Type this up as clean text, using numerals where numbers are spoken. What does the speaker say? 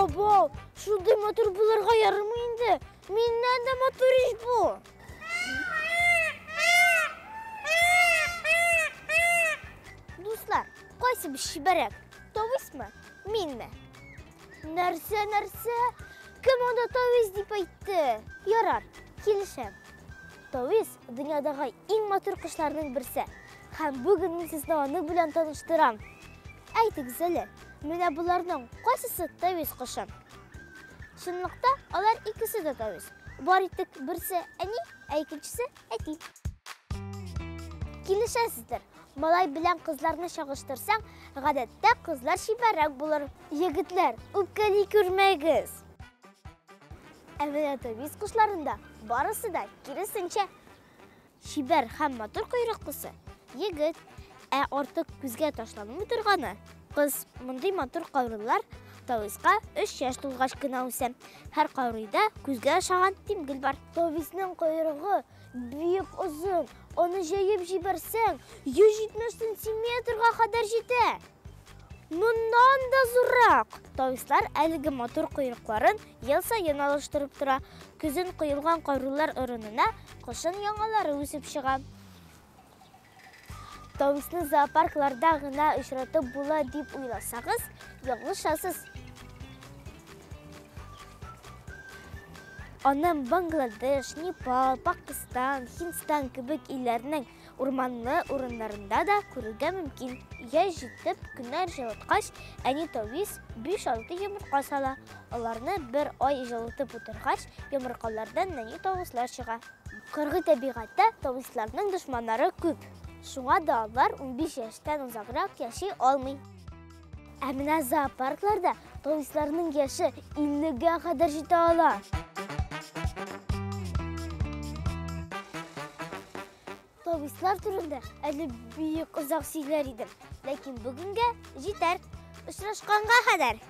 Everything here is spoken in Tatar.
Абау, шундый матур булырга ярамый инде. Миннән дә матур ич бу. Дуслар, кайсы чибәррәк? Тависмы, минме? Нәрсә, нәрсә? Кем анда тавис дип әйтте? Ярар, килешәм. Тавис дөньядагы иң матур кошларның берсе. Һәм бүген мин сезне аның белән таныштырам. Әйтегез әле, менә боларның кайсысы тавис кошы? Чынлыкта алар икесе дә тавис. Бар итек берсе әни, ә икенчесе әти. Килешәсездер. Малай белән кызларны чагыштырсаң, гадәттә кызлар чибәррәк булыр. Егетләр, үпкәли күрмәгез. Ә менә тавис кошларында барысы да киресенчә. Чибәр һәм матур койрыклысы егет, ә артык күзгә ташланмый торганы кыз. Мондый матур каурыйлар тависка 3 яшь тулгач кына үсә. Һәр каурыйда күзгә ошаган тимгел бар. Тависның койрыгы бик озын, аны җәеп җибәрсәң, 170 сантиметрга кадәр җитә. Моннан да зуррак! Тавислар әлеге матур койрыкларын ел саен алыштырып тора. Көзен коелган каурыйлар урынына кышын яңалары үсеп чыга. Тависны зоопаркларда гына очратып була дип уйласагыз, ялгышасыз. Аны Бангладеш, Непал, Пакистан, Һиндстан кебек илләрнең урманлы урыннарында да күрергә мөмкин. Яз җитеп, көннәр җылыткач, әни тавис 5-6 йомырка сала. Аларны бер ай җылытып утыргач, йомыркалардан нәни тавыслар чыга. Кыргый табигатьтә тависларның дошманнары күп. Шуңа да алар 15 яшьтән озаграк яши алмый. Ә менә зоопаркларда тависларның яше 50гә кадәр җитә ала. Тавислар турында әле бик озак сөйләр идем, ләкин бүгенгә җитәр. Очрашканга кадәр.